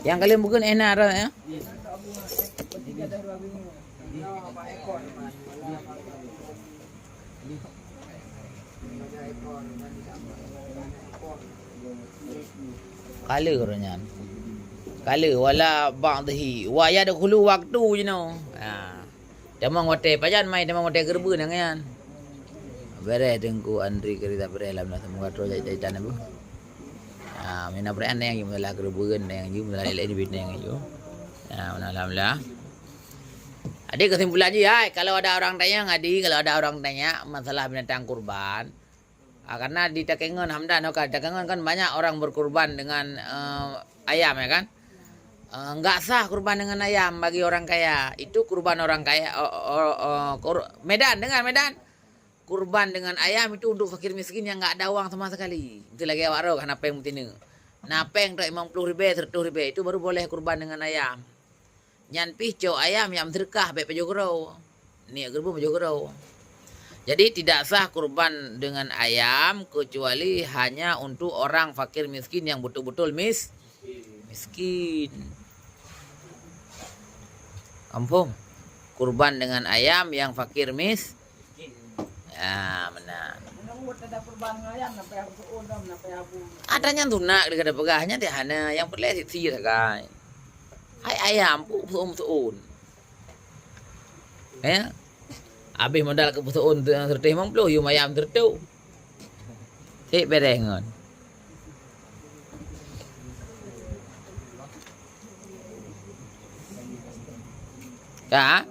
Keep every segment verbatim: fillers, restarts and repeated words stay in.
Nyang kalian bukon éh na rot, ya? Kala ureueng nyan. Kala wala ba'dhi. Wa yadkhulu waktu jinoe. Ha. Tamong watèe pajan mai, tamong watèe geureubeuen nyang nyan. Beureh Teungku Andri Kerita beureh lam na semoga terus jadi tanda bu. Ha, mina beureh nyang yum salah geureubeuen nyang yum salah lelek di bintang nyang yum. Ha, alhamdulillah. Jadi kesimpulan jih, hai, kalau ada orang tanya, jadi kalau ada orang tanya masalah binatang kurban, ah, karena di Takengon Hamdan, oke, di Takengon kan banyak orang berkurban dengan, eh, ayam, ya kan? Eh, enggak sah kurban dengan ayam bagi orang kaya. Itu kurban orang kaya, oh, oh, oh, kur-, Medan, dengar Medan. Kurban dengan ayam itu untuk fakir miskin yang enggak ada uang sama sekali. Itu lagi awak roh, hana péng beutine. Na péng trok limong ploh ribèe, seratus ribèe, itu baru boleh kurban dengan ayam. Nyan pih cok ayam nyang meuseudeukah, bèk pajoh keudroe. Niet geureubeuen pajoh keudroe. Jadi tidak sah kurban dengan ayam kecuali hanya untuk orang fakir miskin yang betul-betul mis-, miskin. Ampun. Kurban dengan ayam yang fakir mis-, ya, meunan. Ada nyang tunak di kada peugah, nyan teuh hana, nyang peureulèe sit-sit sagai. Hai ayam pu peuseun-seun. Ya. Habéh modal keu peuseun tu nyang seratus limong ploh, yum ayam seratus. Cit beres ngon. Ka?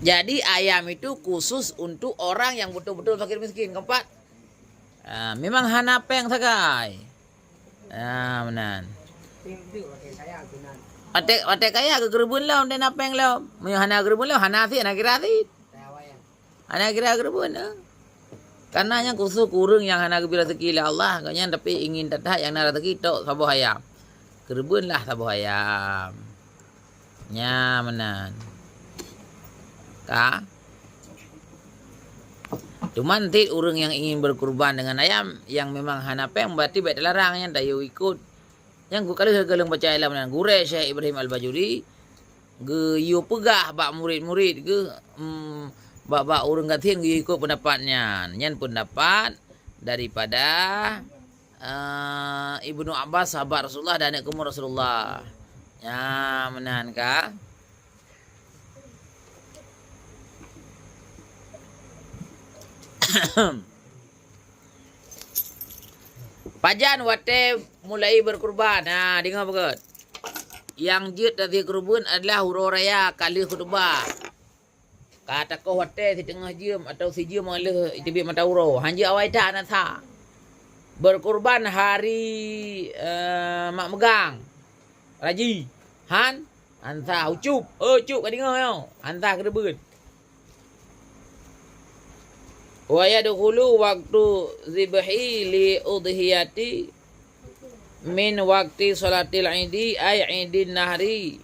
Jadi ayam itu khusus untuk orang yang betul-betul fakir miskin. Keempat, ah, memang hana péng sagai. Ah, meunan. Watèe, watèe kaya keu geureubeuen lom, watèe na péng lom. Meunyoe hana geureubeuen lom, hana sit, hana kira sit. Hana kira geureubeuen, eh. Karena nyan khusus keu ureueng nyang hana geubri raseuki lé Allah, gobnyan tapi ingin that-that nyang na raseuki tok saboh ayam. Geureubeuen lah saboh ayam. Nya meunan. Ka? Cuman cit ureueng nyang ingin berkurban dengan ayam yang memang hana péng, berarti bèk teularang nyan, tayue ikot. Nyang geukalon lagèe lôn baca lam nyan, gurèe Syekh Ibrahim Al-Bajuri geuyue peugah bak murit-murit geuh, em, bak, bak ureueng gasien geuyue ikot peundapat nyan. Nyan peundapat daripada eh, Ibnu Abbas, sahabat Rasulullah dan aneuk keumu Rasulullah. Nya meunan ka. Pajan watèe mulai berkurban? Ha, deungö beugöt. Nyang jeuet tasie keureubeuen adalah uroe raya ka lheueh khutubah. Ka takoh watèe siteungoh jeuem atawa sijeuem lheueh teubiet mata uroe, han jeuet awai that, han sah. Berkurban hari, eh, mak meugang, raji, han, han sah. Ucup, oh, ucup ka deungö nyoe, han sah keureubeuen. Wa yadkhulu waqtu dzibhi li udhiyati min waqti sholatil idi, ay idin nahri,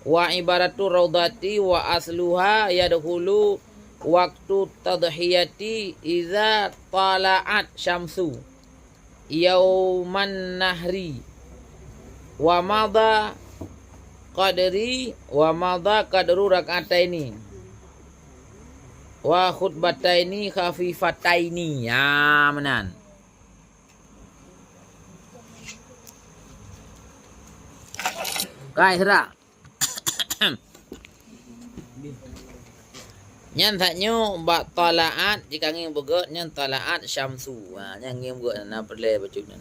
wa ibaratu raudhati, wa asluha yadkhulu waqtu tadhiyati idza tala'at syamsu yauman nahri, wa madha qadri, wa madha qadru rak'ataini, wa khutbataini khafifataini. Ya, meunan. Kai sira. Nyan that nyoe bak talaat, jika ngieng beugöt nyan talaat syamsu. Ha, nyan ngieng beugöt na peureulèe bacut nyan.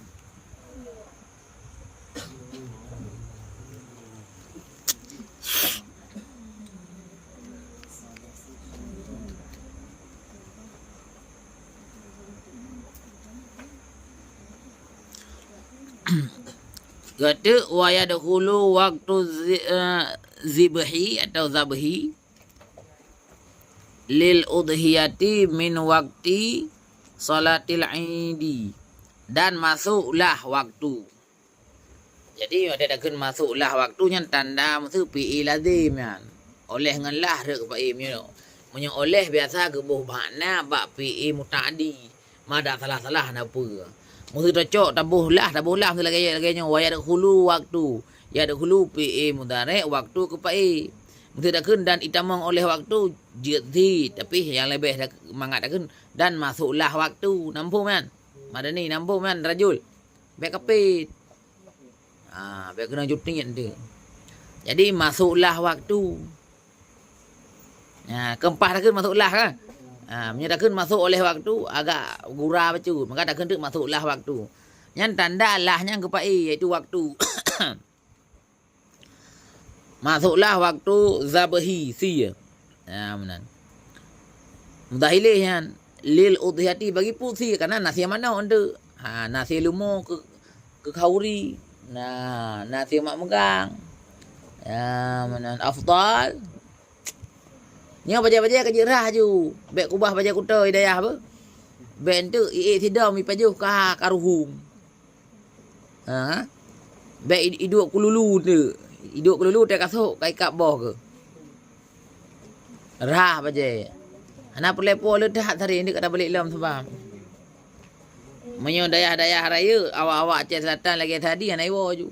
Geuteuk wa yadkhulu waqtu zi-, eh, zibhi atau zabhi. Lil udhiyati min waqti salatil idi, dan masuklah waktu. Jadi watée takheun masuklah waktu nyan tanda meusu fi'il lazim nyan. Oleh ngon lah rhot keu fi'il meunyoe. Meunyoe oleh biasa geuboh makna bak fi'il muta'addi. Ma dak salah-salah na peue. Meusu tacok taboh lah, taboh lah meusu lagée, lagée nyoe, wa yadkhulu waktu. Yadkhulu fi'il mudhari' waktu keu fi'il. Meusu takheun dan itamong oleh waktu jeuet si, tapi nyang leubeh mangat takheun dan masuklah waktu. Na muphom nyan? Madani na muphom nyan rajul. Bék kapét. Ha, bék keunong cuti nyan tu. Jadi masuklah waktu. Ha, keumpat takheun masuklah kan? Ha, meunyoe takheun masuk oleh waktu agak gura bacut, maka takheun teuk masuklah waktu. Nyan tanda lah nyan keu fi'il, yaitu waktu. Masuklah waktu zabhi sie. Ha, meunan. Mudhaf ilaih nyan lil udhiyati bagi peue sie, karena na sie manok enteuk. Ha, na sie leumo keu, keu khauri. Na, na sie mak meugang. Ha, meunan afdal. Nyoe bajée-bajée ka jeuet rhah ju. Bék kubah bajée kuto i dayah beuh. Bék enteuk ié sidom ipajoh ka, ka ruhueng. Ha? Bék i-, iduek kululu tu. Iduek kululu teuh kasok ka ikab boh keuh. Rhah bajée. Hana peureulée po le that hari nyoe ka tabalek lom sabab. Meunyoe dayah-dayah rayeuk, awak-awak Aceh Selatan lagée tadi hana iwoe ju.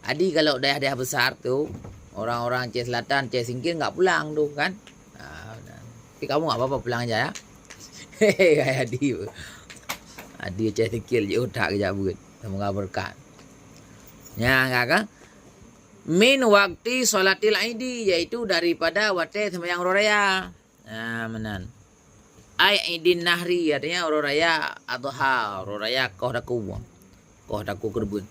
Adi kalau dayah-dayah besar tu, orang-orang Aceh Selatan, Aceh Singkil enggak pulang tu kan. Ha, tapi kamu enggak apa-apa pulang aja ya. Adi. Adi Aceh Singkil je utak ke jabut. Semoga berkat. Nya enggak kan? Min waktu salatil idi, yaitu daripada watée sembahyang uroe raya. Ha, meunan. Ai idin nahri, artinya uroe raya adha, uroe raya koh daku. Koh daku keureubeuen.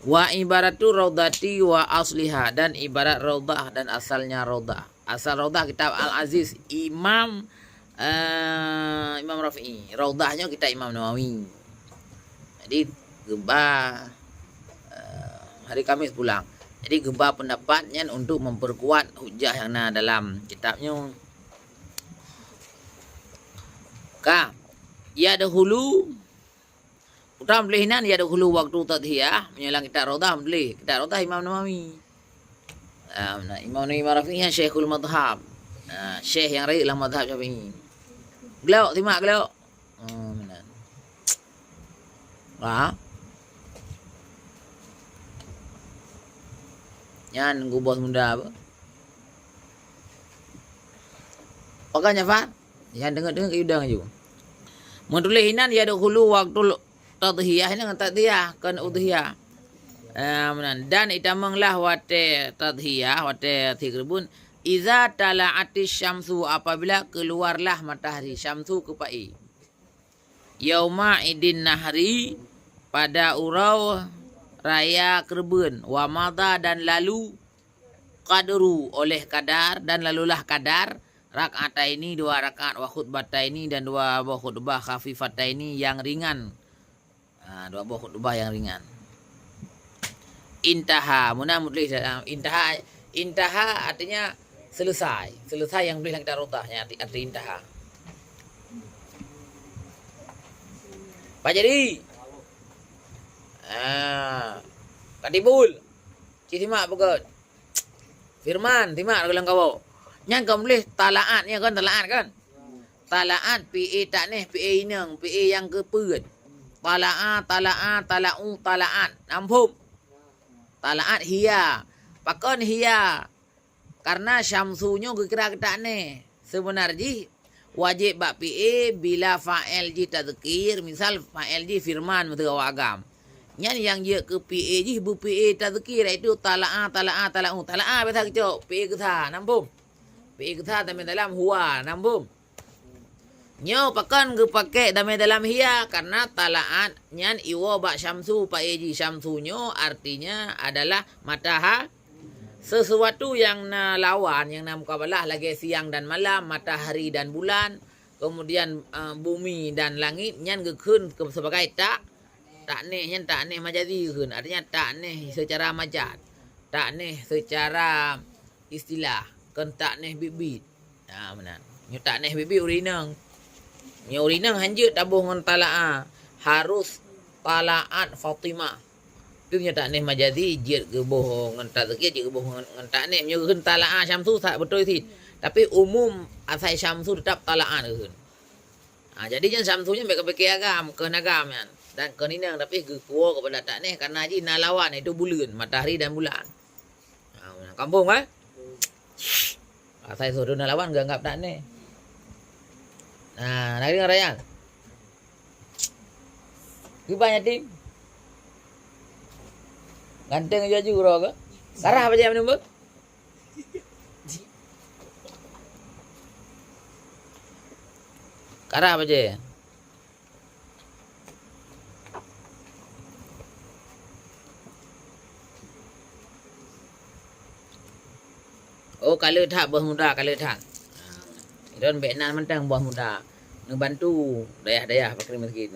Wa ibaratu raudhati wa asliha, dan ibarat raudhah dan asalnya raudhah. Asal raudhah kitab Al-Aziz Imam, eh, Imam Rafi'i. Raudhah nyoe kitab Imam Nawawi. Jadi geuba, eh, hari Kamis pulang. Jadi geuba pendapat nyan untuk memperkuat hujah nyang na dalam kitab nyoe. Ka, yadkhulu, utam tuléh inan yadkhulu waktu tadhiyah, meunyoe lam kitab Raudhah tuléh, kitab Raudhah Imam Nawawi. Ah, nah, Imam Nawawi Imam Rafi'i nyan Syekhul Madhab. Ah, syekh nyang rayeuk lam madhab Syafi'i. Glok, simak glok. Oh, meunan. Ha? Nyan gubos muda apa? Pakai nyafa? Nyan deungoe-deungoe keu udang ju. Meutuléh inan yadkhulu waktu tadhiyah, inan tadhiyah, kon udhiyah. Ah, meunan. Dan itamonglah watée tadhiyah, watée si keureubeuen, iza tala'atis syamsu, apabila keluarlah matahari, syamsu keu pa'i. Yauma idin nahri, pada uroe raya keureubeuen, wa madha dan lalu, qadru oleh kadar, dan lalulah kadar, rak'ataini dua rakaat, wa khutbataini dan dua boh khutbah, khafifataini yang ringan. Ha, dua boh khutbah yang ringan. Intaha, meunan meutuléh, ah, intaha, intaha artinya selesai. Selesai nyang tuléh lam kitab Raudhah, nyan arti, arti intaha. Pak Jadi. Ah, Katibul. Ci simak beugét. Firman, simak dalam kawo. Nyan ka meutuléh tala'at, nyan kan tala'at kan? Tala'at, fi'il ta'nits, fi'il inong, fi'il nyang keupeuet. Tala'a, tala'a, tala'u, tala'at. Na muphom? Tala'at hiya. Pakon hiya? Karena syamsu nyoe geukira keu ta'nits. Seubeuna jih wajéb bak fi'il bila fa'il jih tazkir, misal fa'il jih firman meuteugah awak agam. Nyan nyang jeuet keu fi'il jih beufi'il tazkir, yaitu tala'a, tala'a, tala'u. Tala'a biasa geucok fi'il geusa, na muphom? Fi'il geusa tamé dalam huwa, na muphom? Nyoe pakon geupakè damé dalam hiya, karena tala'at nyan iwoe bak syamsu, pa'i jih syamsu nyoe artinya adalah mataha-, sesuatu nyang na lawan, nyang na mukabalah lagèe siang dan malam, matahari dan bulan, kemudian, eh, bumi dan langit, nyan geukheun ke-, sebagai ta-, ta'nits, nyan ta'nits majazi geukheun, artinya ta'nits secara majaz, ta'nits secara istilah, kon ta'nits biet-biet. Ha, meunan. Nyoe taknéh bibi ureueng inong. Nyoe ureueng inong hanjeuet taboh ngon tala'a, harus tala'at Fatimah. Teuh nyoe taknéh majazi jeuet geuboh ngon tazkiyah, jeuet geuboh ngon, ngon taknéh. Nyoe kheun tala'a Syamsu that beutôi cit. Tapi umum asai Syamsu teutap tala'a kheun. Ha, jadi nyan Syamsu nyan bèk kapike agam, kheun agam nyan. Dan kheun inong, tapi geukuwoe keupada taknéh karena jih na lawan, yaitu buleuen, matahari dan bulan. Ha, kampung, eh? Asai soe na lawan geuanggap taknéh. Nah, na deungoe rakyat. Kiban yatim. Ganteng jaju roh ke? Karah bajèe meuneumbeuet? Karah bajèe. Oh, ka le that boh muda, ka le that. Idon bèk nan mantong boh muda. Neubantu dayah-dayah fakir miskin.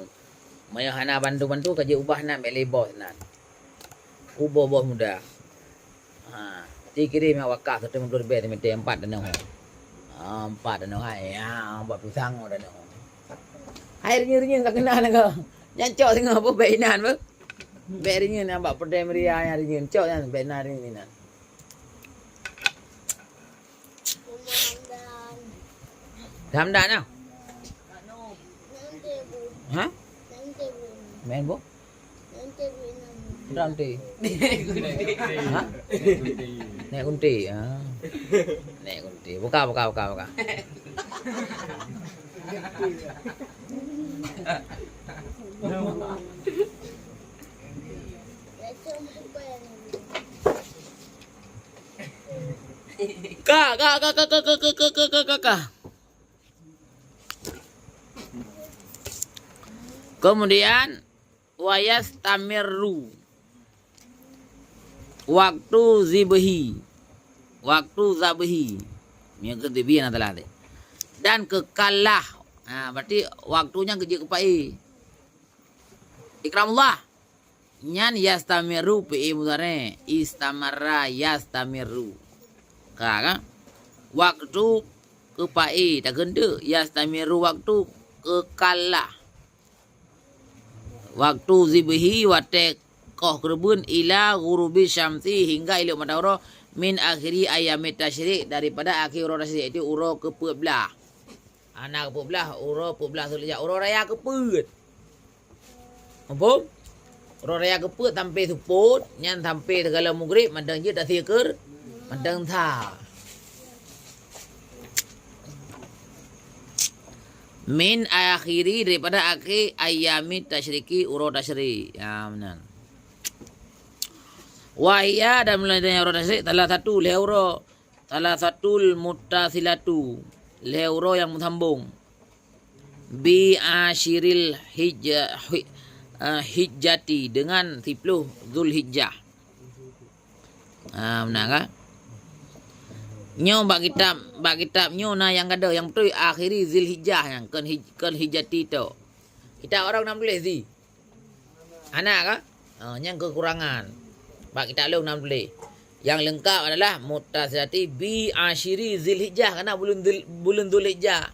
Meunyoe hana bantu-bantu, ka jiubah nan bèk lé boh nan. Ubah boh muda. Ha, ti kirém nyang wakaf satu lima puluh ribèe teumitai empat danau. Ha, empat danau hai. Ya, empat pisang danau. Hai reunyeun-reunyeun ka keunan ka. Nyan cok singoh beuh bèk inan beuh. Bèk reunyeun nyang bak peureudèe meuria nyang reunyeun. Cok nyan bèk inan reunyeun inan. Hamdan ah. Ha? Main boh? Ranti. Ha? Nèk kunti. Ha. Nèk kunti. Buka, buka, buka, buka. Ka, ka, ka. Kemudian, wa yastamirru waktu zibhi, waktu zabhi. Nyoe keu zibhi na salah tadi. Dan keukalah. Ha, berarti waktu nyan keu jeuet keu paé. Ikramullah. Nyan yastamirru fi'il mudhari'. Istamarra yastamirru. Ka, ka? Waktu keu paé takheun teuk, yastamirru waktu keukalah. Waktu zibhi watèe koh keureubeuen ila ghurubi syamsi hingga ilok mata uroe min akhiri ayyamit tasyrik daripada akhé uroe tasyrik, yaitu uroe keupeuet blah. Hana keupeuet blah, uroe peuet blah Zulhijjah, uroe raya keupeuet. Muphom? Uroe raya keupeuet sampai seupôt, nyan sampai teugalom mugrib, mantong jeuet tasie keur, mantong sa. Min akhiri daripada akhé ayyamit tasyriki uroe tasyrik. Ya, meunan. Wa hiya dan mulai dari uroe tasyrik salah satu lhèe uroe, salah satu muttasilatu lhèe uroe nyang meusambong. Bi asyiril hijja-, hi-, eh, hijjati dengan siploh Zulhijjah. Ha, meunan ka? Nyoe bak kitab, bak kitab nyoe na nyang gadoh, nyang beutôi akhiri Zulhijjah nyan, kon hij-, kon hijjati tok. Kitab ureueng na tuléh zi. Hana ka? Ha, nyan keukurangan. Bak kitab lôn na tuléh. Nyang leungkap adalah muttasilati bi asyiri Zulhijjah, karena buleuen Zul-, buleuen Zulhijjah.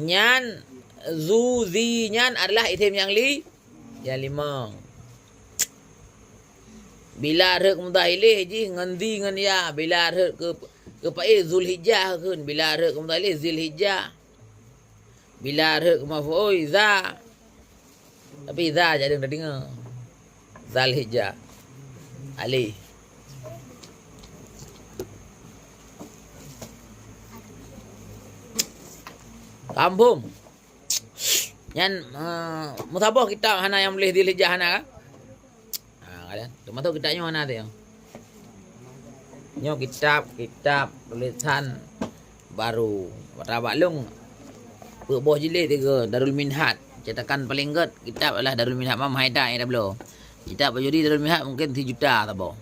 Nyan zu zi nyan adalah isim nyang li-, nyang limong. Bila rhot mudhaf ilaih jih ngon zi ngon ya, bila rhot keu, keu paé Zulhijjah kheun, bila rhot keu mudhaf ilaih Zulhijjah. Bila rhot keu maf'ul za. Tapi za jadeueng tadeungoe. Zal hijjah. Alif. Kampung. Nyan, eh, meusaboh kitab hana nyang tuléh Zulhijjah hana ka? Ha, kan? Teumasok kitab nyoe hana teuh. Nyoe kitab, kitab tulisan baru. Bak lôn peuet boh jilid tiga Darul Minhaj. Cetakan paling gèt kitab adalah Darul Minhaj Imam Haidar nyang tabloe. Kitab Bajuri Darul Minhaj mungkin sijuta saboh.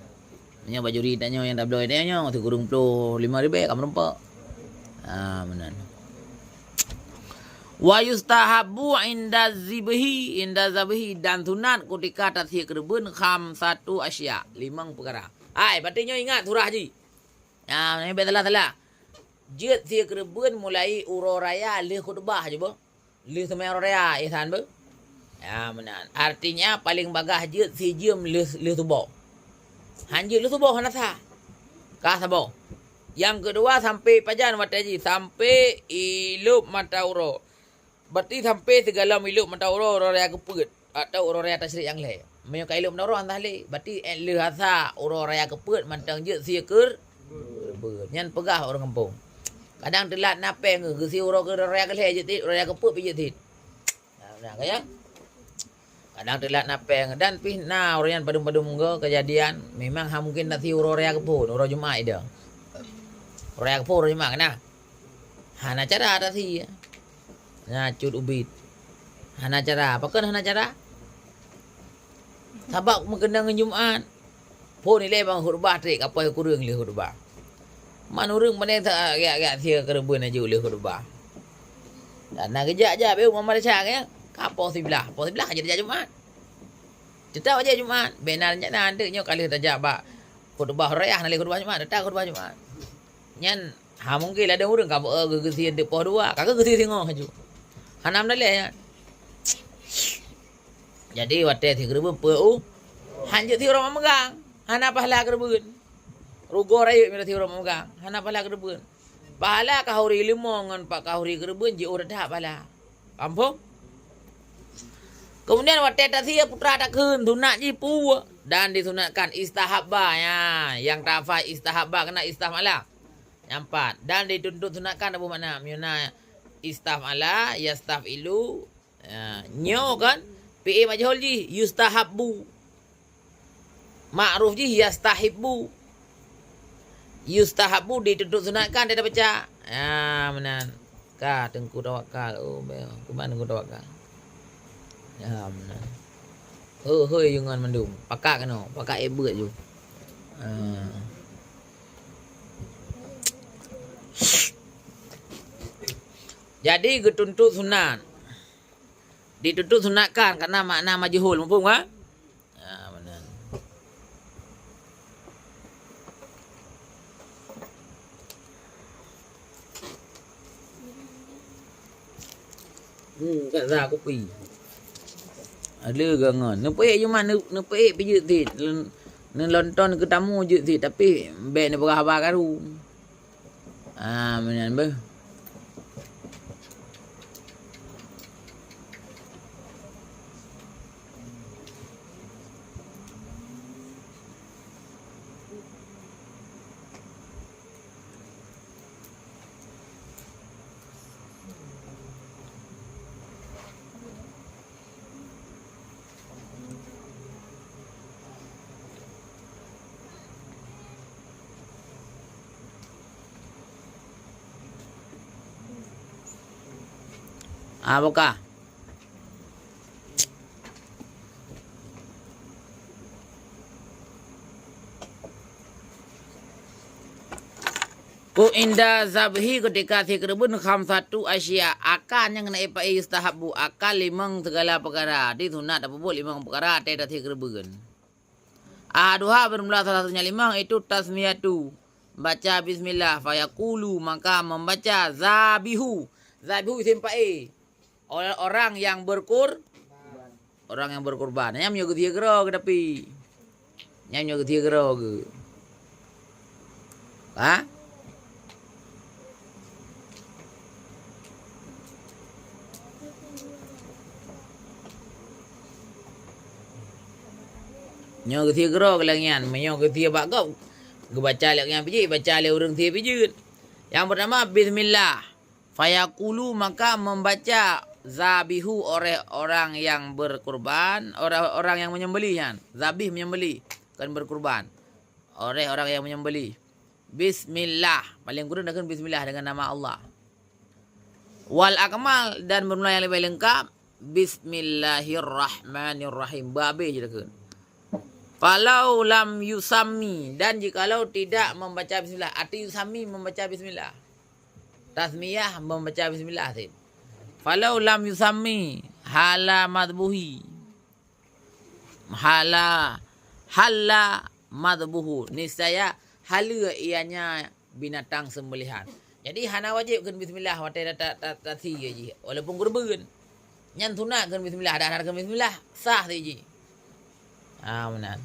Nyoe Bajuri tanyoe nyang tabloe nyoe sikureueng ploh lima ribèe ka meurumpok. Ha, meunan. Wa yustahabbu inda zibhi, inda zabhi, dan sunat kutika tasie keureubeuen khamsatu asya, limong peukara. Hai, berarti nyoe ingat surah jih. Nah, nyan bèk salah-salah. Jeuet sie keureubeuen mulai uroe raya lheueh khutbah jih beuh. Lheueh seumbahyang uroe raya, eh, san beuh. Ya, meunan. Artinya, paleng bagaih jeuet sijeuem lheueh, lheueh suboh. Han jeuet lheueh suboh, hana sah. Ka saboh. Nyang keudua, sampoe pajan watèe jih, sampoe ilop mata uroe. Berarti sampoe sigohlom ilop mata uroe, uroe raya keupeuet, atau uroe raya tasyrik nyang lhèe. Meunyoe ka ilop mata uroe, hana sah lé. Berarti, eh, lheueh asa uroe raya keupeuet mantong jeuet sie keur-, keureubeuen. Nyan peugah ureueng gampông. Kadang teulat na péng, geusie uroe keu-, raya keulhèe jeuet cit, uroe raya keupeuet pih jeuet cit. Nah, nah, ka nyan. Kadang teulat na péng dan pih na ureueng nyan padum-padum goe keujadian, memang hana mungken tasie uroe raya keuphon, uroe Jumat idong. Uroe raya keuphon uroe Jumat keunan. Hana cara tasie. Nyan cut ubit. Hana cara. Pakon hana cara? Sabab meukeunong ngon Jumat. Phon ilèe bang khutbah trép, ka poh kureueng lé khutbah. Man ureueng pandai ta-, geujak-geujak sie keureubeuen laju lé khutbah. Dan na geujak-jak beu Muhammad Syah, ya, ka poh siblaih. Poh siblaih ka jadi jak Jumat. Teutap jak Jumat. Bèk na rencana, "Nyoe ka lheueh tajak bak khutbah raya, na lé khutbah Jumat." Teutap khutbah Jumat. Nyan, ha, mungken ladôm ureueng ka beu, eh, geusie teuk poh dua, ka geusie singoh laju. Hana meudaleh nyan. Jadi, watèe sie keureubeuen peue u, han jeuet sie uroe mak meugang, hana pahala keureubeuen. Rugoe rayeuk meunyoe sie uroe mak meugang, hana pahala keureubeuen. Pahala khanuri leumo ngon pat khanuri keureubeuen jiôh that pahala. Paham, phom? Keumudian, watèe tasie putra takheun, sunat jih peue? Dan disunatkan istahabba, ya, nyang tahafaz istahabba keunan istaf'ala. Nyang pat, dan dituntot sunatkan, apa makna? Meunyoe na istaf'ala, yastaf'ilu, ya, nyoe kan, fi'il majhul jih, yustahabbu. Ma'ruf jih yastahibbu. Yustahabbu dituntot sunatkan, dia baca. Ya, meunan. Ka Teungku Tawakal. Oh, bèk. Keu ban Teungku Tawakal? Ya, meunan. Hôi, hôi, yungon mandum. Pakat keunoe. Pakat ék beuet ju. Ha. Jadi, geutuntot sunat. Dituntot sunatkan, karena makna majhul. Muphom, kan? Ha, meunan. Hmm, kat za kupi. Ada gangan. Neupeuék Jumat, neu-, neupeuék pih jeuet cit. Neulonton keu tamu jeuet cit, tapi bèk neupeugah haba karu. Ah, meunan beuh. Ah, buka. Ku inda zabhi, keutika sie keureubeuen, khamsatu asya, akan nyang keuneuk ipaék yustahabbu, akan limong sigala peukara, disunat tapeubuet limong peukara watèe tasie keureubeuen. Ahaduha, beureumola salah satunya limong, itu tasmiyatu, baca bismillah, fayaqulu, maka membaca zabihu. Zabihu isim fa'il. Orang yang berkur-, orang yang berkurban. Nyan meunyoe geusie keudroe geuh tapi. Nyan meunyoe geusie keudroe geuh. Ha? Nyoe geusie keudroe geuh lagèe nyan. Meunyoe geusie bak gob, geubaca lé nyang pih jeuet, baca lé ureueng sie pih jeuet. Nyang peurtama, bismillah. Fayaqulu, maka membaca zabihu oleh orang yang berkurban, orang, orang yang menyembelih nyan. Zabih menyembelih, bukan berkurban. Oleh orang yang menyembelih. Bismillah. Paling kureueng takheun bismillah dengan nama Allah. Wal akmal, dan beureumola nyang leubeh leungkap, bismillahirrahmanirrahim. Beuhabéh jih takheun. Falau lam yusammi, dan jikalau tidak membaca bismillah. Arti yusammi membaca bismillah. Tasmiyah membaca bismillah cit. Falau lam yusammi hala madbuhi. Hala, halla madbuhu. Niscaya haleue ianya binatang sembelihan. Jadi hana wajéb kheun bismillah watée ta-, ta-, ta-, tasie jih, walaupun keureubeuen. Nyan sunat kheun bismillah, dak hana kheun bismillah, sah sie jih. Ha, meunan.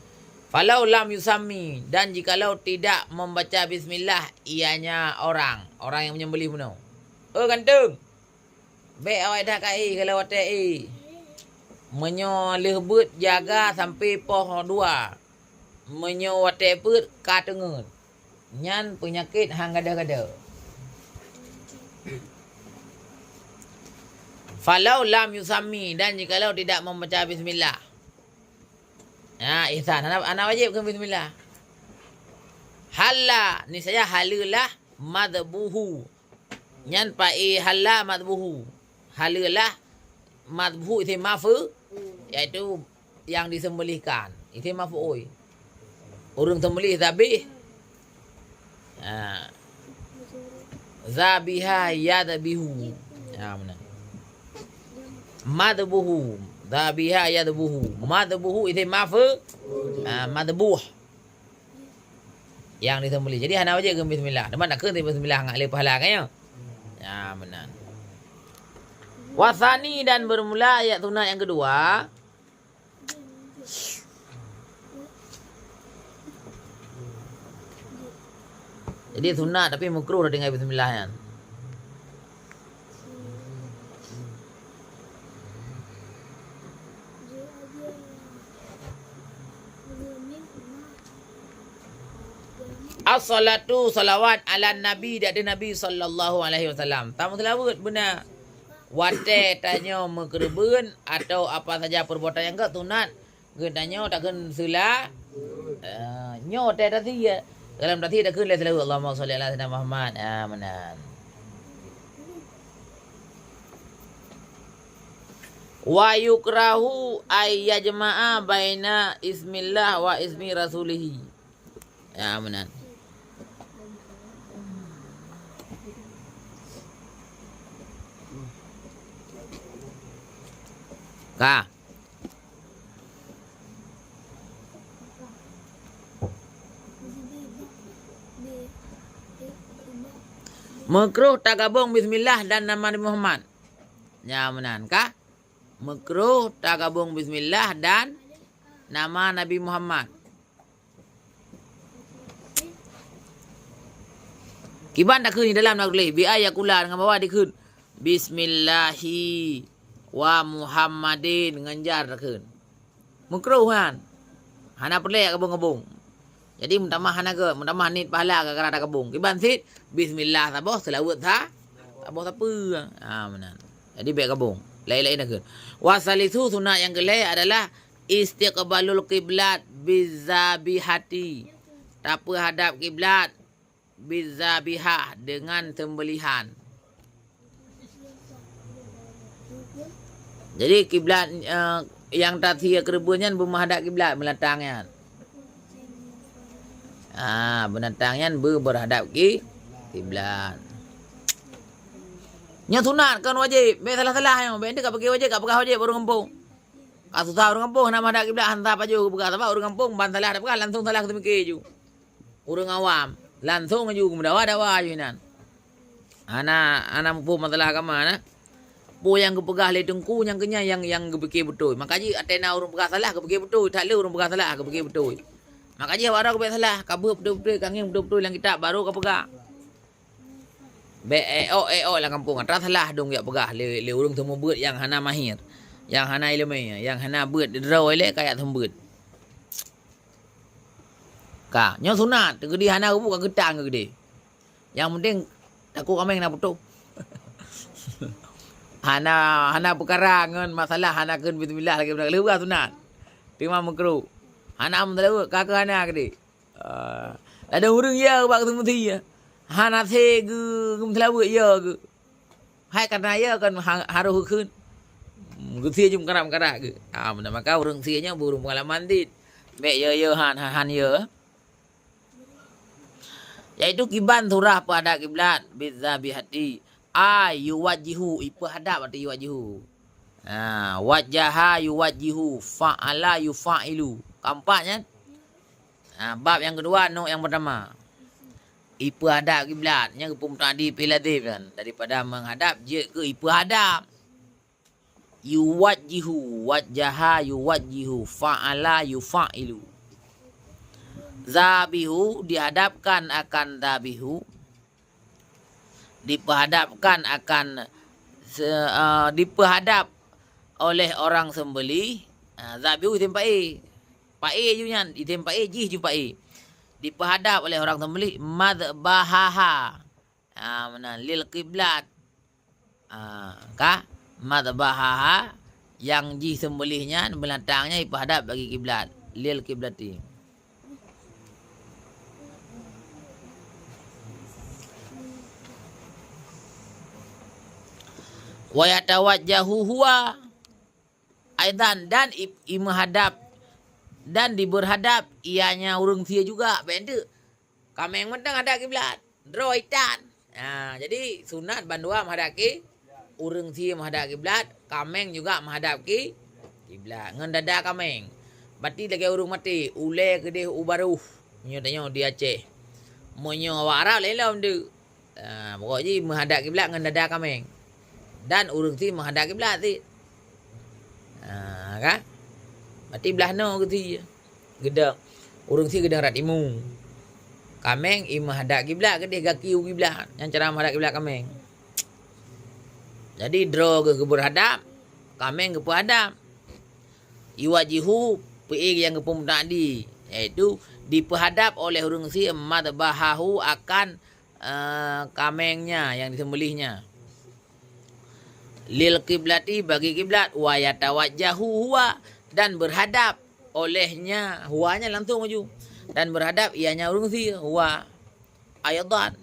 Falau lam yusammi, dan jikalau tidak membaca bismillah ianya orang, orang yang menyembelih bunoe. Oh, ganteng! Bék awai that ka éh kalau watée éh. Meunyoe lheueh beuet jaga sampoe poh dua. Meunyoe watée peuet ka teungeut. Nyan peunyakét han gada-gada. Falau lam yusammi, dan jikalau tidak membaca bismillah. Ya, ihsan. Hana, hana wajéb kheun bismillah. Halla, niscaya haleulah madbuhu. Nyan pa'i halla madbuhu. Haleulah madbuhu isim mafu, yaitu yang disembelihkan. Isim mafu'ul. Ureuëng sembelih zabih. Ha. Zabiha yadbihu. Ha, meunan. Madbuhu. Zabiha yadbuhu. Madbuhu isim mafu. Ha, madbuh. Nyang disembelih. Jadi hana wajéb kheun bismillah. Teuma na kheun bismillah ngat lé pahala kan ya? Ya, meunan. Wasani, dan bermula ayat sunat yang kedua. Jadi sunat tapi makruh dah tinggai bismillah nyan. As-salatu, salawat, ala Nabi, di ateueh Nabi sallallahu alaihi wasallam. Tamu selawat beuna. Watée tanyoe meukeureubeuen atau apa saja perbuatan nyang geuh sunat, geutanyoe takheun seula-, eh, nyoe watée tasie. Dalam tasie takheun lé seulaweuet, Allahumma shalli ala sayyidina Muhammad. Ah, meunan. Wa yukrahu ay yajma'a baina ismillah wa ismi rasulihi. Ya, meunan. Ka. Makruh tagabong bismillah dan nama Nabi Muhammad. Ya, meunan ka. Makruh tagabong bismillah dan nama Nabi Muhammad. Kiban takheun di dalam na tuléh, bi a yakula, deungon bahwa dikheun bismillahi wa Muhammadin ngon jar takheun. Makruh nyan. Hana peureulée gabong-gabong. Jadi meutamah hana gét, meutamah niet pahala gara-gara tagabong. Kiban cit bismillah saboh, seulaweuet sa-, saboh sapeue. Ha, meunan. Jadi bék gabong. Laén-laén takheun. Wa salisu, sunat nyang keulhée adalah istiqbalul qiblat bizabihati. Tapeuhadab kiblat bizabihah, dengan sembelihan. Jadi kiblat, eh, nyang tasie keureubeuen nyan beumeuhadab kiblat, beulatang nyan. Ah, beulatang nyan beu-, beuhadab ki-, kiblat. Nyan sunat kon wajéb, bék salah-salah nyoe, bék ka pike wajéb, ka peugah wajéb ureuëng gampông. Ka susah ureuëng gampông hana meuhadab kiblat, hana pajoh geupeugah, sabab ureuëng gampông ban salah tapeugah langsung salah geuteumiké ju. Ureuëng awam langsung ju geumeudawa-dawa ju inan. Hana, hana muphom masalah agama na. Peue nyang geupeugah lé teungku nyang keunyan nyang, nyang geupike beutôi. Maka jih ateueh na ureuëng peugah salah, geupike beutôi, that le ureuëng peugah salah, geupike beutôi. Maka jih awak droe geupike salah, ka beuet beutôi-beutôi, ka ngieng beutôi-beutôi lam kitab baru ka peugah. Bék éok-éok lam gampông, atra salah dong jak peugah lé, lé ureuëng seumeubeuet nyang hana mahir, nyang hana iéleumé, nyang hana beuet droe ilée ka jak seumeubeuet. Ka, nyoe sunat, teugeudi hana rubuet ka geutan geudeh. Nyang penting takot ramé na putôh. Hana, hana peukara ngon masalah hana kheun bismillah lagée beuna lheueh sunat. Teuma meukruh. Hana meuteuleuek ka keu hana geudeh. Ah, ladôm ureuëng ya bak keuseumeusé ya. Hana sé geu-, geumeuseulaweuet ya geu. Hai kana ya kan ha-, harôh geukheun. Geusie jeuem karab-karab geu. Ah, meunan maka ureuëng sie nyan ureuëng peungalaman dit. Bék ya, ya han, han, han ya. Yaitu kiban surah peuhadab kiblat, bidzabihati. A, yuwajjihu, ipeuhadab arti yuwajjihu. Ha, wajjaha yuwajjihu, fa'ala yufa'ilu. Keempat nyan. Ha, bab nyang keudua, nok nyang peurtama. Ipeuhadab kiblat, nyan geupeumeuta'di fi'il lazim nyan. Daripada meuhadab jeuet keu ipeuhadab. Yuwajjihu, wajjaha, yuwajjihu, fa'ala, yufa'lu. Zabihu dihadapkan akan zabihu, dipeuhadapkan akan se-, eh, dipeuhadap oleh orang sembelih. Ah, zabihu item fa'il. Fa'il ju nyan, item fa'il jih ju fa'il. Dipeuhadap oleh orang sembelih, madbahaha. Ah, meunan, lil qiblat. Ah, ka? Madbahaha, nyang jih sembelih nyan, binatang nyan ipeuhadap bagi kiblat. Lil qiblati. Wa yatawajjahu huwa aidan, dan i-, imeuhadap, dan dibeurhadap ianya ureuëng sie juga, bèk enteuk. Kaméng mantong hadap kiblat, droe itan. Ha, jadi sunat bandua meuhadap ki, ureuëng sie meuhadap kiblat, kaméng juga meuhadap ki, kiblat. Ngon dada kaméng. Bati lagèe ureuëng maté, ulèe keudeh u baroh. Meunyoe tanyoe di Aceh. Meunyoe awak Arab laén lom deuek. Ha, pokok jih meuhadap kiblat ngon dada kaméng. Dan ureuëng sie meuhadap kiblat cit. Ha, kan? Bati blah noe geusie. Geudong. Ureuëng sie geudong rot timu. Kaméng imeuhadap kiblat, keudeh gaki u kiblat. Nyan cara meuhadap kiblat kaméng. Jadi droe geuh geubeurhadap, kaméng geupeuhadap. Yuwajihu, fi'il nyang geupeumeuta'di, yaitu dipeuhadap oleh ureuëng sie madbahahu akan, eh, kaméngnya nyang disembelihnya. Lil qiblati, bagi kiblat, wa yatawajjahu huwa, dan beurhadap olehnya, huwa nyan langsung maju, dan beurhadap ianya ureuëng sie, huwa aidan.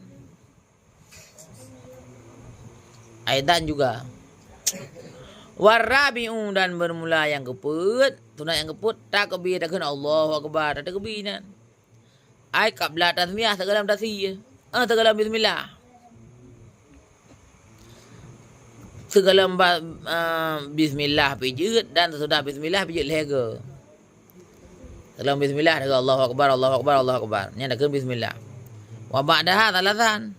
Aidan juga. Warabi'u, dan bermula nyang keupeuet, sunat nyang keupeuet, takbir, takheun Allahu Akbar, takbir nyan. Ai qabla tasmiyah, sigohlom tasmiyah. Eh, sigohlom bismillah. Sigohlom ba-, eh, bismillah pih jeuet dan sesudah bismillah pih jeuet lhèe goe. Sigohlom bismillah, takheun Allahu Akbar, Allahu Akbar, Allahu Akbar. Nyan takheun bismillah. Wa ba'daha thalathan.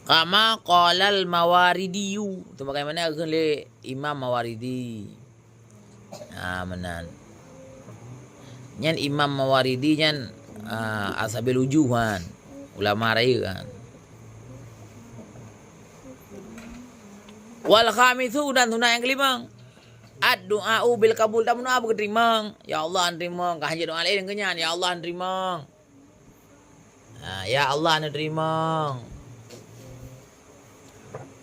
Kama qalal Mawaridi. Sebagaimana geukheun lé Imam Mawaridi. Ha, meunan. Nyan Imam Mawaridi nyan, ah, ashabil wujuh kan. Ulama rayeuk kan. Wal khamisu, dan sunat nyang keulimong. Ad-du'a'u bil qabul, tameudoa beukeuterimong. Ya Allah, neuterimong. Ka hanjeuet doa laén keu nyan. Ya Allah, neuterimong. Ha, ya Allah, neuterimong.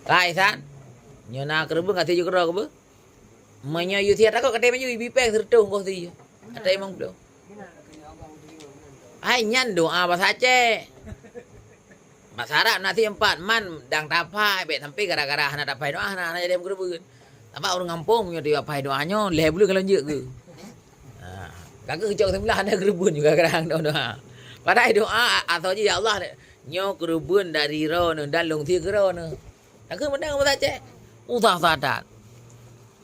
Ka, Ihsan? Nyoe na keureubeuen ka sie ju keudroe keu beuh? Meunyoe yue sie takot, ka teuh maju, ibi péng sireutôh goh sie. Ka teuh limong plôh. Hai, nyan doa basa Aceh. Basa Arab na sie empat, man dang taphai, bèk sampoe gara-gara hana taphai doa, hana, hana jadi keureubeuen. Sabab ureueng gampông meunyoe taphai doa nyoe, lhèe buleuen ka lôn jeuet keu. Ha, ka keuh cok seubelah na keureubeuen juga kadang doa. Padahai doa asoe jih, "Ya Allah, nyoe keureubeuen dari droeneuh dan lôn sie keu droeneuh." Ka keuh meunan bahasa Aceh. Usah sadat.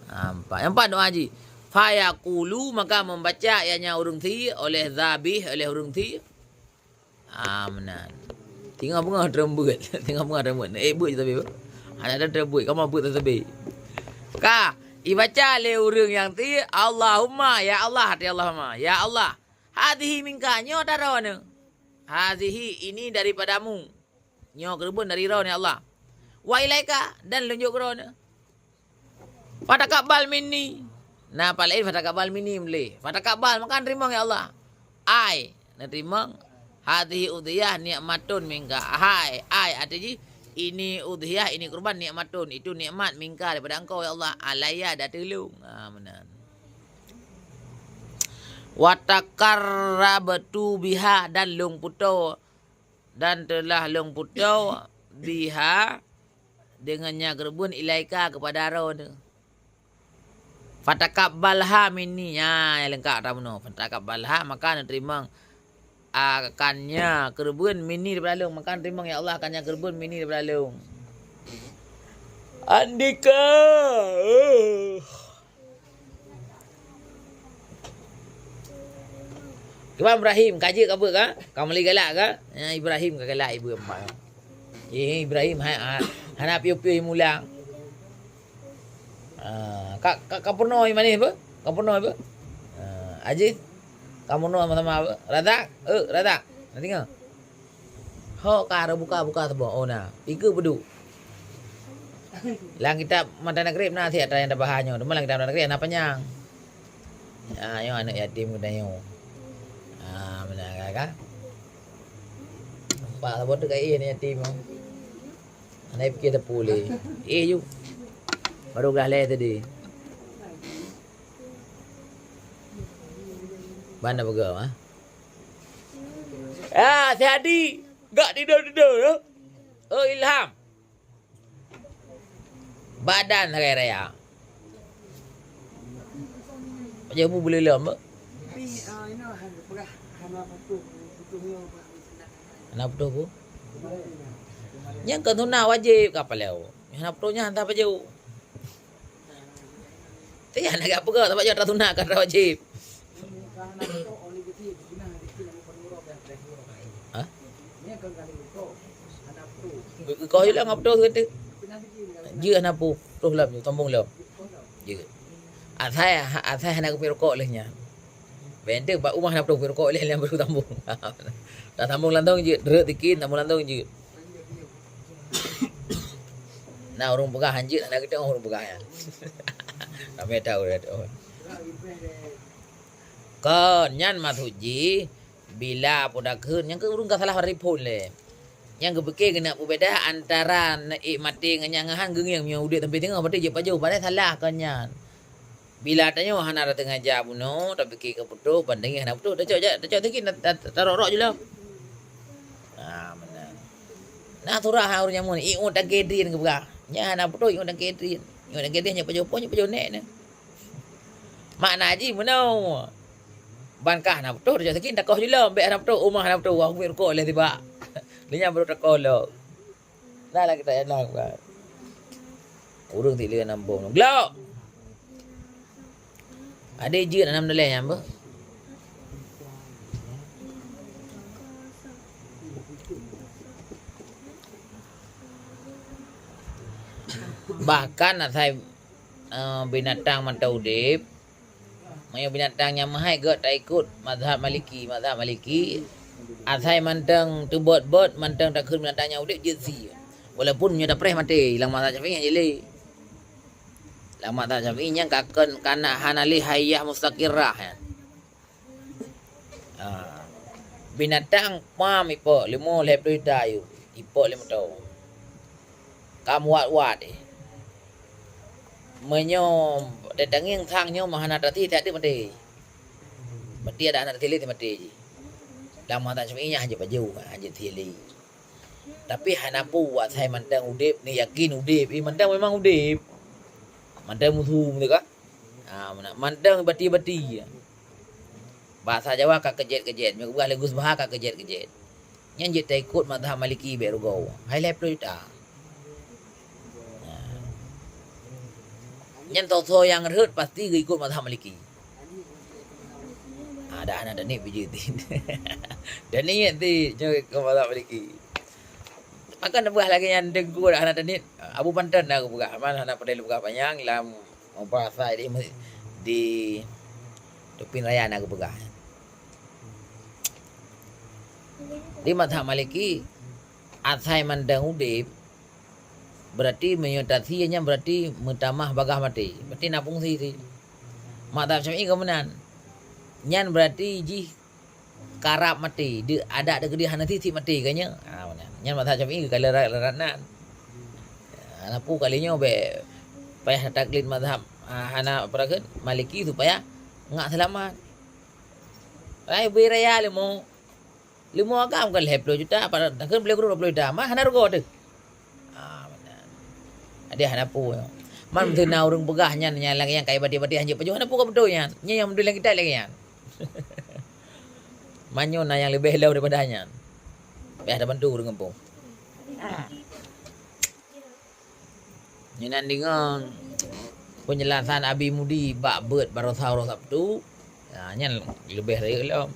Ha, empat. Nyang empat doa jih. Fayaqulu, maka membaca ianya ureueng sie oleh zabih, oleh ureueng sie. Ah, meunan. Singoh beungoh treun beuet. Singoh beungoh treun beuet. Eh, beuet sabe. Hana ada treun beuet. Kamoe beuet sabe. Ka, ibaca lé ureueng nyang sie, Allahumma, ya Allah, hati Allahumma. Ya Allah, hadhihi minka, nyoe taroe nyoe. Hadhihi, ini daripadamu. Nyoe keureubeuen dari droeneuh, ya Allah. Wa ilaika, dan lôn jok keu droeneuh. Fataqabbal minni. Na pat laén fataqabbal minni meulé. Fataqabbal, maka neuteurimong, ya Allah. Ai, neuteurimong. Hadhihi udhiyah nikmatun minka. Hai, ai, arti jih, ini udhiyah, ini kurban nikmatun. Itu nikmat minka daripada Engkau, ya Allah. Alayya, di ateueh lôn. Ha, meunan. Wa taqarrabtu biha, dan lôn putôh dan telah lôn putôh biha, deungon nyan keureubeuen, ilaika, keupada droeneuh. Fataqabbalha minni, nyan nyang leungkap tamunoe. Fataqabbalha, maka neuteurimong akan nyan keureubeuen minni daripada lôn. Maka neuteurimong, ya Allah, akan nyan keureubeuen minni daripada lôn. Andika. Kiban Ibrahim, ka jeuet ka beuet ka? Ka meuli galak ka? Ya, Ibrahim ka galak ibu empat. Eh, Ibrahim ha, ha, hana piôh-piôh mulang. Ah, ka, ka, ka peunoh manéh apa? Ka peunoh apa? Ah, Aziz, ka peunoh sama-sama apa? Razak, eh, Razak. Nanti ngah. Ho ka buka-buka saboh, oh na. Pike peuduek. Lam kitab Matan Takrib na siat ata nyang tabahas nyoe. Teuma lam kitab Matan Takrib hana panyang. Ah, nyoe aneuk yatim geutanyoe. Ah, meunan ka, ka. Nampak saboh teuka eh aneuk yatim nyoe. Hana pike sapeue lé. Eh ju. Baru gah lhèe tadi. Ban na peugah, ha? Ah, si Hadi. Gak tidur-tidur, ya? Oh, Ilham. Badan sagai raya. Pajoh bu beuleuloe, Mbak? Hana putôh bu? Nyang keu sunat wajéb ka palèe. Hana putôh nyan hana pajoh. Tapi hana gak peugah, sabab nyoe atra sunat, ka atra wajéb. Hah? Kau hilang apa tu kata? Jeuet hana pu, troh lom, tambong lom. Jeuet. Asai, asai hana kupi rokok leh nyan. Bèk teuh bak uma hana troh kupi rokok leh, lheuh baru tambong. Dah tambong lantong jeuet, drek tikin tambong lantong jeuet. Nah, ureueng peugah hanjeuet, hana geutanyoe ureueng peugah nyan. Ramé tahu dah tu. Kon, nyan maksud jih, bila peue dakheun, nyang keu ureueng ka salah telefon lé. Nyang geupike keuneuk peubeda antara neuék maté ngon nyang han geungieng meunyoe udeb sampai teungoh, berarti jeuet pajoh, padahai salah kon nyan. Bila tanyoe hana tateungaja bunoe, tapike keu putôh, ban teungoh hana putôh, tacok jak, tacok tikin, ta-, ta-, tarok-rok jih lom. Ha, meunan. Na surah ha ureueng nyamun, iôt tangke drien geupeugah. Nyan hana putôh, iôt tangke drien. Iôt tangke drien, nyoe pajoh po, nyoe pajoh nèk nyan. Makna jih meunoe. Ban ka hana putôh, tacok tikin, takoh jih lom, bèk hana putôh, uma hana putôh, wah, rukok lé tibak. Lé nyan baru takoh lom. Nah, lagi tak enak, kan. Ureueng tileue nam bom. Glok! Adé jeuet nam daleh nyang beuh. Bahkan asai, eh, binatang mantong udeb, meunyoe binatang nyang meuhai gèt taikot mazhab Maliki, mazhab Maliki, asai mantong teubot-bot, mantong takheun binatang nyang udeb jeuet sie. Walaupun meunyoe tapreh maté, lam mazhab Syafi'i hana lé. Lam mazhab Syafi'i nyan ka kon kana hana lé hayyah mustaqirrah nyan. Ah. Binatang pam ipok leumo lhèe plôh juta ayeuem, ipok lé moto. Ka muat-wat eh. Meunyoe tatangieng sang nyoe meuhana tasi, siat teuk maté. Berarti adak hana tasi lé, maté jih. Lam mazhab Syafi'i nyan hanjeuet pajoh, hanjeuet tasi lé. Tapi hana peue asai mantong udeb, neuyakin udeb. Eh, mantong memang udeb. Mantong musu, beutôi kan? Ha, meunan. Mantong bati-bati. Bahasa Jawa ka keujét-keujét. Meunyoe geupeugah lé Gus Baha ka keujét-keujét. Nyan jeuet taikot mazhab Maliki bèk rugoe. Hai lhèe plôh juta. Ha. Nyan soe-soe nyang rhot pasti geuikot mazhab Maliki. Ha, dah hana taniet bijéh ti. Taniet ti, nyoe ikot mazhab Maliki. Akan neupeugah lagèe nyan teungku dah hana taniet. Abu Panton dah geupeugah, man hana peudeh geupeugah panyang lam bahasa di, di Tupin Raya na geupeugah. Di mazhab Maliki, asai mantong udeb, berarti meunyoe tasi nyan berarti meutamah bagaih maté. Berarti na fungsi si. Mazhab Syafi'i ka meunan. Nyan berarti jih karab maté, di adak teukeudi hana tiep-tiep maté ka nyoe. Ha, meunan. Nyan mazhab Syafi'i ka lé rat-rat nan. Hana peue kali nyoe bèk payah taklid mazhab, ha, hana peue kheun Maliki supaya ngak seulamat. Ai bri raya leumo. Leumo agam kan lhèe plôh juta, apa dah kheun bri dua plôh juta, mah hana rugoe teuh. Ah, meunan. Adak hana peue. Man meuteuna ureueng peugah nyan, nyang lagèe nyang kai bati-bati hanjeuet pajoh, hana peue ka beutôi nyan. Nyan nyang beutôi lagèe kitab lagèe nyan. Meunyoe na nyang leubeh lom daripada nyan, payah tabantu ureueng gampông. Nyoe nan deungon peunjelasan Abi Mudi bak beuet baroesa uroe Sabtu. Ha, nyan leubeh rayeuk lom.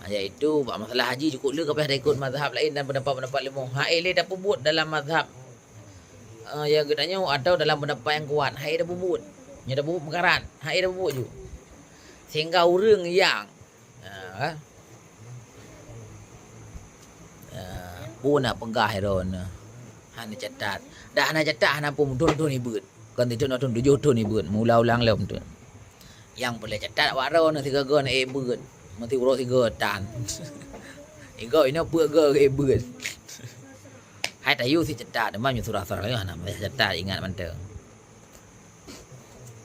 Yaitu bak masalah haji cukôp le ka payah taikôt mazhab laén dan peundapat-peundapat leumo. Hai lé tapeubuet dalam mazhab, eh, nyang geutanyoe atau dalam peundapat nyang kuat. Hai tapeubuet. Nyang tapeubuet meukarat. Hai tapeubuet ju. Sehingga ureuëng nyang, ha, ha, peue na peugah droeneuh hana catat. Dah hana catat hana peue, thon-thon ibeuet. Kon thon-thon tujoh thon ibeuet. Meuulang-ulang lom tu. Nyang peureulée catat awak droeneuh sigoe-goe na ék beuet, meusiuroe sigoe tan. Igoe inoe peuet goe ék beuet. Hai tayue sit catat, teuma meunyoe surah-surah nyoe hana payah catat, ingat mantong.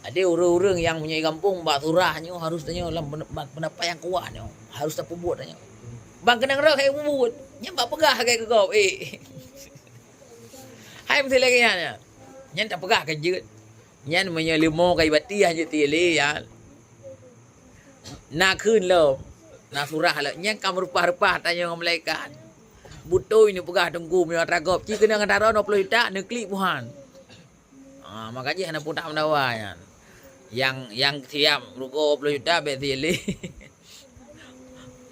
Jadi ureuëng-ureuëng nyang meunyoe gampông bak surah nyoe harus tanyoe lam pene-, peundapat nyang kuat nyoe, harus tapeubuet tanyoe. Bang keunong rot hai peubuet, nyan bak peugah lagée keu gob, eh. Hai meusti lagée nyan, nyan tapeugah keu jeuet. Nyan meunyoe leumo ka ibati hana jeuet lé, ya. Na kheun lom, na surah lom. Nyan ka meureupah-reupah tanyoe ngon malaikat. Beutôi neupeugah teungku meunyoe atra gob, ci keunong atra droe ploh juta, neuklik buhan. Ah, maka jih hana putak meudawa nyan. Nyang, nyang siap rugoe ploh juta, bék sie lé.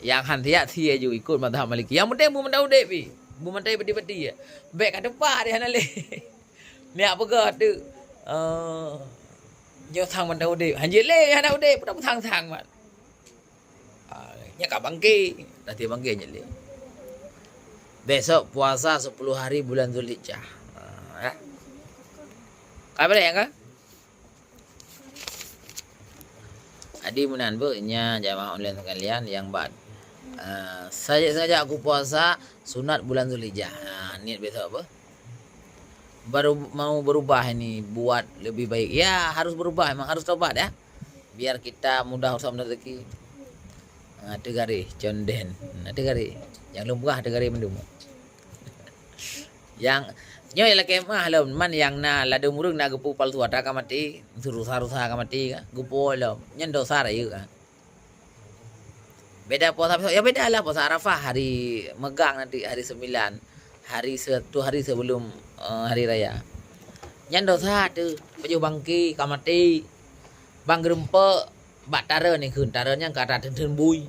Nyang han siap sie ju ikôt mazhab Maliki. Nyang penting beumeuntai udép pih. Beumeuntai bati-bati. Bék ka teupah deh hana lé. Miak peugah tu, eh, nyoe sang mantong udép. Hanjeuet lé hana udép, peue sang-sang mat. Ah, nyan ka bangke, dah ti bangke nyan lé. Besok puasa sepuluh hari bulan Zulhijjah. Ah, ya. Ka boleh ya, kan? Jadi meunan beuh nya jamaah online sekalian yang bat. Ah, sajak-sajak aku puasa sunat bulan Zulhijjah. Ah, niat besok apa? Baru mau berubah ini, buat lebih baik. Ya, harus berubah, memang harus tobat ya. Biar kita mudah urusan rezeki. Ha, teugaréh, conden. Ha, teugaréh. Nyang lôn peugah teugaréh mandum. Nyang nyoe lakée meuah lom, man nyang na ladôm ureuëng na geupeu palsu atra ka maté, rusa-rusa ka maté ka, geupeu lom. Nyan dosa rayeuk ka. Beda puasa besok, ya beda lah puasa Arafah hari megang nanti hari sembilan, hari satu hari sebelum, eh, hari raya. Nyan dosa tu, pajoh bangke ka maté. Bang geureumpok bak tara ni kheun, tara nyang ka atra theun-theun bui.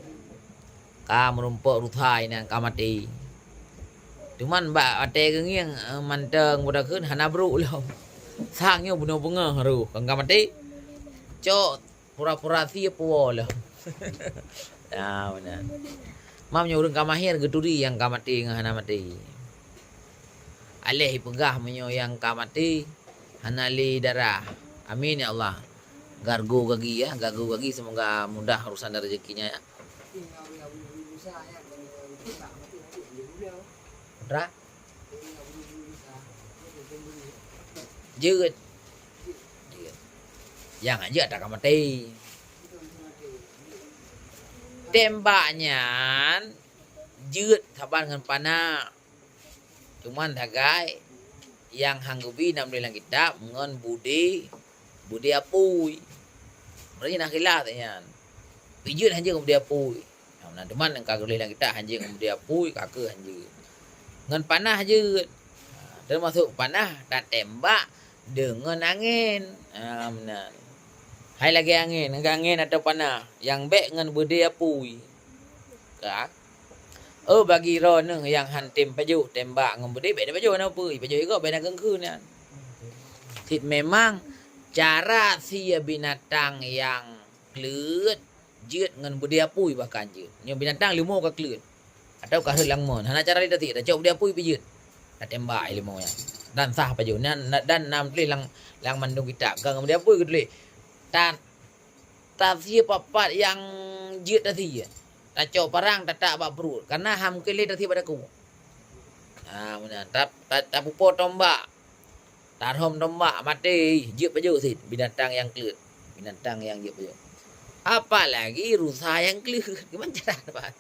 Ka meurumpok rusa inan ka maté. Cuman bak watée geungieng, eh, mantong budak kheun hana brok lom. Sang nyoe bunoe beungoh roh, kan ka maté. Cok pura-pura sie puwoe lom. Ya, meunan. Mam nyoe ureuëng ka mahé geuturi nyang ka maté ngon hana maté. Aléh ipeugah meunyoe nyang ka maté hana lé darah. Amin ya Allah. Gargo gagi ya, gargo gagi semoga mudah urusan dan rezekinya ya. Putra? Jeuet. Jeuet. Nyang jeuet atra ka maté. Tembak nyan jeuet saban ngon panah. Cuman sagai nyang han geubi na meunurot lam kitab ngon beudé, beudé apui. Meunurot na khilaf nyan. Pijeuet hanjeuet ngon beudé apui. Nah, teuma nyang ka geutuléh lam kitab hanjeuet ngon beudé apui, ka keuh hanjeuet. Ngon panah jeuet. Ha, teumasok panah tatembak deungon angén. Ha, meunan. Hai lagée angén, lagée angén atau panah, nyang bék ngon beudé apui. Ka. Oh, bagi droeneuh nyang han tem pajoh tembak ngon beudé, bék tapajoh na peue, pajoh igoe bék na keungkeu nyan. Cit memang cara sie binatang nyang kleuet jeuet ngon beudé apui bahkan jeuet. Nyoe binatang leumo ka kleuet. Atau ka rhot lam mon. Hana cara laén tasie, tacok beudé apui pih jeuet. Tatembak leumo nyan. Dan sah pajoh. Nyan, dan na meutuléh lam, lam mandum kitab. Ka ngon beudé apui geutuléh. Ta-, tasie pat-pat nyang jeuet tasie. Tacok parang tatak bak pruet. Karena han mungken lé tasie bak takue. Ha, meunan. Ta-, ta-, tapupo tombak. Tarhom tombak maté, jeuet pajoh cit binatang nyang kleuet. Binatang nyang jeuet pajoh. Apalagi rusa nyang kleuet. Gimana cara dapat?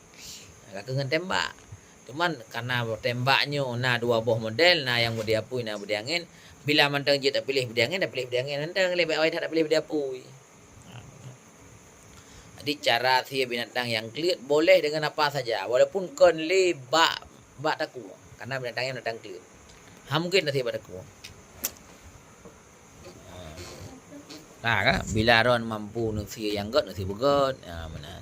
Ka keuh ngon tembak. Cuman karena tembak nyoe na dua boh model, na nyang beudé apui, na beudé angén. Bila mantong jeuet tapiléh beudé angén, tapiléh beudé angén mantong, lé bék awai that tapiléh beudé apui. Jadi cara sie binatang nyang kleuet boleh dengan apa saja, walaupun kon lé bak, bak takue. Karena binatang nyan binatang kleuet. Han mungken tasie bak takue. Ha. Nah, kan? Bila droen mampu neusie nyang gét, neusie beugét. Ha, meunan.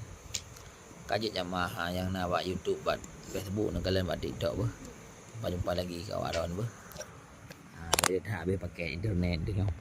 Ka jeuet jamaah, ha, nyang na bak YouTube, bak Facebook, neukalon bak TikTok beuh. Jumpa-jumpa lagi keu awak droen beuh. Ha, jadi that habéh paket internet tu nyoe.